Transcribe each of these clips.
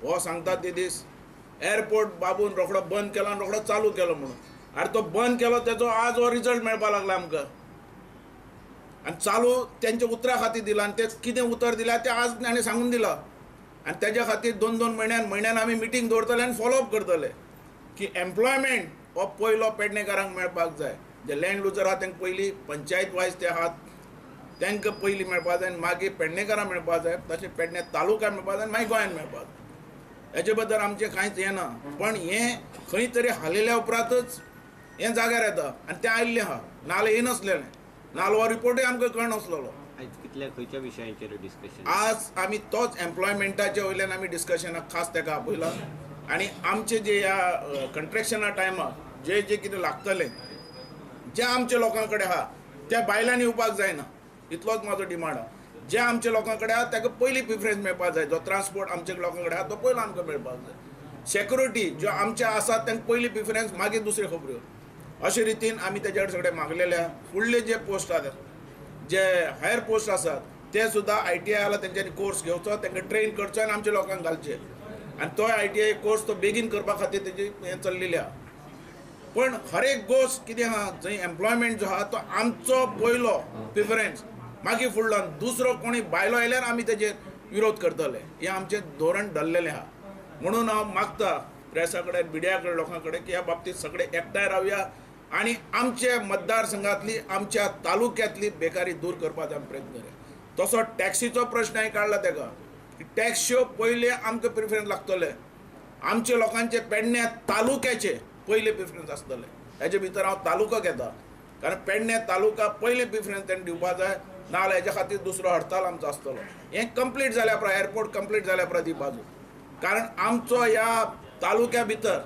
हो सांगता ते दीस एअरपोर्ट बाबून रोखडो बंद केलो आनी रोखडो चालू केलो म्हणून. आरे तो बंद केलो तेजो आज हो रिजल्ट मेळपाक लागला आमकां. आनी चालू तेंच्या उतरा खातीर दिला आनी ते कितें उतर दिलां तें आज ताणें सांगून दिलां. आनी तेज्या खातीर 2-2 म्हयन्यान आमी मिटींग दवरतले आनी फॉलोअप करतले की एम्प्लॉयमेंट हो पयलो पेडणेकारांक मेळपाक जाय. जे लँड लुजर आहा तांकां पयलीं पंचायत वायज ते आहात तांकां पयलीं मेळपाक जाय आनी मागीर पेडणेकारांक मेळपाक जाय, तशें पेडणे तालुक्याक मेळपाक जाय आनी मागीर गोंयांत मेळपाक जाय. हेजे बद्दल आमचें कांयच हें ना, पण हें खंय तरी हालयल्या उपरांतच हें जाग्यार येता आनी तें आयिल्लें आहा, नाजाल्यार येयनासलेलें, नाजाल्यार हो रिपोर्टूय आमकां कळनासलेलो. आयज कितल्या खंयच्या विशयांचेर डिस्कशन? आज आमी तोच एम्प्लॉयमेंटाच्या वयल्यान आमी डिस्कशनाक खास ताका आपयला आनी आमचे जे ह्या कंट्रेक्शना टायमार जे जे कितें लागतलें जे आमच्या लोकां कडेन आहा त्या बायलांनी येवपाक जायना, इतलोच म्हाजो डिमांड आहा. जे आमच्या लोकां कडेन आहा ताका पयली प्रिफरन्स मेळपाक जाय. जो ट्रान्सपोर्ट आमच्या लोकां कडेन आहा तो पयलो आमकां मेळपाक जाय. सेक्युरिटी ज्यो आमच्या आसात तांकां पयली प्रिफरन्स, मागीर दुसऱ्यो खबऱ्यो. अशे रितीन आमी तेज्या कडेन सगळे मागलेले आहा. फुडले जे पोस्ट आसात, जे हायर पोस्ट आसात ते सुद्दां ITI आला तेंच्यांनी कोर्स घेवचो, तांकां ट्रेन करचो आनी आमच्या लोकांक घालचे. आनी तो ITI course तो बेगीन करपा खातीर तेजी हें चल्लेली आहा. पण हर एक गोश्ट कितें आहा, जंय एम्प्लॉयमेंट जो आहा तो आमचो पयलो प्रिफरन्स, मागीर फुडलो दुसरो कोणी बायलो आयल्यार आमी तेजेर विरोध करतले, हें आमचें धोरण धरलेलें आहा. म्हणून हांव मागता प्रेसा कडेन, मिडिया कडेन, लोकां कडेन की ह्या बाबतींत सगळे एकठांय रावया आनी आमच्या मतदारसंघातली, आमच्या तालुक्यांतली बेकारी दूर करपाचो आमी प्रयत्न करुया. तसो टॅक्सीचो प्रश्न हांवें काडला तेका, टॅक्स्यो पयले आमकां प्रिफरन्स लागतले, आमच्या लोकांचे पेडण्या तालुक्याचे पयले प्रिफरन्स आसतले. हेजे भितर हांव तालुको घेता, कारण पेडणे तालुका पयले प्रिफरन्स ताणें दिवपा जाय, नाजाल्यार हेज्या खातीर दुसरो हडताल आमचो आसतलो. हें कंप्लीट जाल्या उपरांत, एअरपोर्ट कंप्लीट जाल्या उपरांत ही बाजू, कारण आमचो ह्या तालुक्या भितर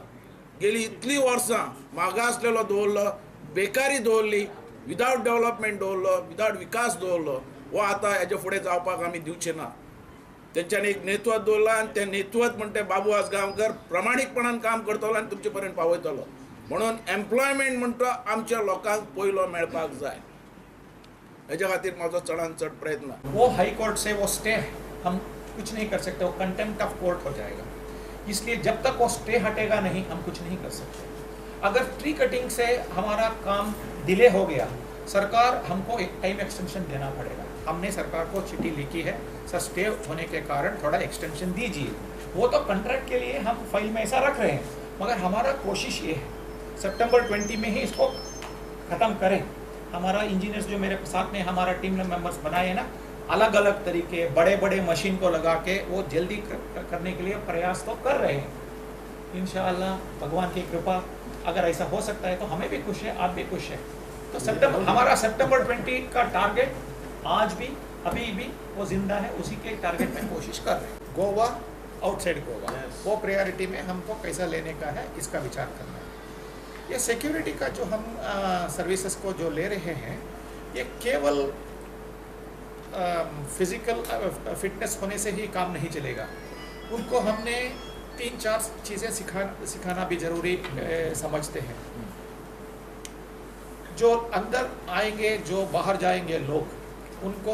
गेली इतलीं वर्सां मागासलेलो दवरलो, बेकारी दवरली, विदावट डेवलपमेंट दवरलो, विदावट विकास दवरलो. हो आतां हेजे फुडें जावपाक आमी दिवचे ना. तेंच्यांनी एक नेतृत्व दवरलां आनी तें नेतृत्व म्हणटा बाबू आजगांवकर प्रामाणीकपणान काम करतलो आनी तुमचे पर्यंत पावयतलो. म्हणून एम्प्लॉयमेंट म्हणटा आमच्या लोकांक पयलो मेळपाक जाय, हेज्या खातीर म्हाजो चडान चड प्रयत्न. वो हाई कोर्ट से वो स्टे हम कुछ नहीं कर सकते, वो कंटेम्प्ट ऑफ कोर्ट हो जाएगा. इसलिए जब तक वो स्टे हटेगा नहीं हम कुछ नहीं कर सकते. अगर ट्री कटिंग से हमारा काम डिले हो गया, सरकार हमको एक टाइम एक्सटेंशन देना पड़ेगा. हमने सरकार को चिट्ठी लिखी है, सर स्टे होने के कारण थोड़ा एक्सटेंशन दीजिए. वो तो कंट्रैक्ट के लिए हम फाइल में ऐसा रख रहे हैं, मगर हमारा कोशिश ये है सितंबर 20 में ही इसको ख़त्म करें. हमारा इंजीनियर्स जो मेरे साथ में हमारा टीम मेंबर्स बनाए हैं ना, अलग अलग तरीके बड़े बड़े मशीन को लगा के वो जल्दी करने के लिए प्रयास तो कर रहे हैं. इंशाअल्लाह भगवान की कृपा अगर ऐसा हो सकता है तो हमें भी खुश है, आप भी खुश है. तो सितंबर, हमारा सितंबर 20 का टारगेट आज भी अभी भी वो जिंदा है, उसी के टारगेट में कोशिश कर रहे हैं. गोवा, आउटसाइड गोवा, वो प्रायोरिटी में हमको कैसा लेने का है इसका विचार करना है. ये सिक्योरिटी का जो हम सर्विसेज को जो ले रहे हैं, ये केवल फिज़िकल फिटनेस होने से ही काम नहीं चलेगा. उनको हमने 3-4 चीज़ें सिखाना भी ज़रूरी समझते हैं. जो अंदर आएंगे, जो बाहर जाएंगे लोग, उनको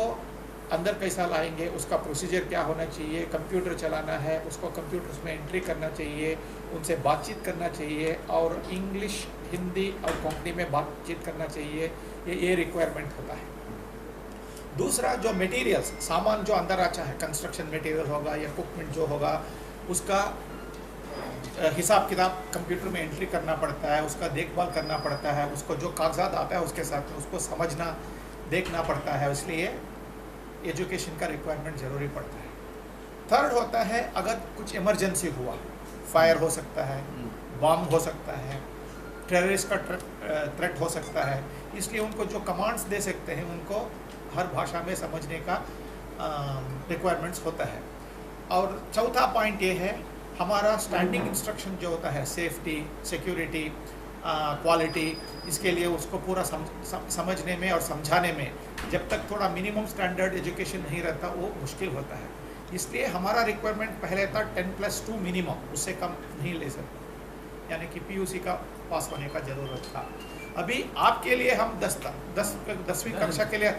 अंदर कैसा लाएंगे, उसका प्रोसीजर क्या होना चाहिए, कंप्यूटर चलाना है उसको कंप्यूटर्स में एंट्री करना चाहिए, उनसे बातचीत करना चाहिए और इंग्लिश, हिंदी और कोंकणी में बातचीत करना चाहिए, ये रिक्वायरमेंट होता है. दूसरा जो मटेरियल्स, सामान जो अंदर आता है, कंस्ट्रक्शन मटेरियल होगा या इक्विपमेंट जो होगा, उसका हिसाब किताब कंप्यूटर में एंट्री करना पड़ता है, उसका देखभाल करना पड़ता है, उसको जो कागजात आता है उसके साथ में उसको समझना देखना पड़ता है. इसलिए एजुकेशन का रिक्वायरमेंट ज़रूरी पड़ता है. थर्ड होता है अगर कुछ इमरजेंसी हुआ, फायर हो सकता है, बॉम्ब हो सकता है, टेररिस्ट का थ्रेट हो सकता है, इसलिए उनको जो कमांड्स दे सकते हैं उनको हर भाषा में समझने का रिक्वायरमेंट्स होता है. और चौथा पॉइंट ये है, हमारा स्टैंडिंग इंस्ट्रक्शन जो होता है, सेफ्टी, सिक्योरिटी, क्वालिटी, इसके लिए उसको पूरा समझने में और समझाने में जब तक थोड़ा मिनिमम स्टैंडर्ड एजुकेशन नहीं रहता वो मुश्किल होता है. इसलिए हमारा रिक्वायरमेंट पहले था 10+2 मिनिमम, उससे कम नहीं ले सकते, यानी कि PUC का पास होने का ज़रूरत था. अभी आपके लिए हम 10वीं कक्षा के लिए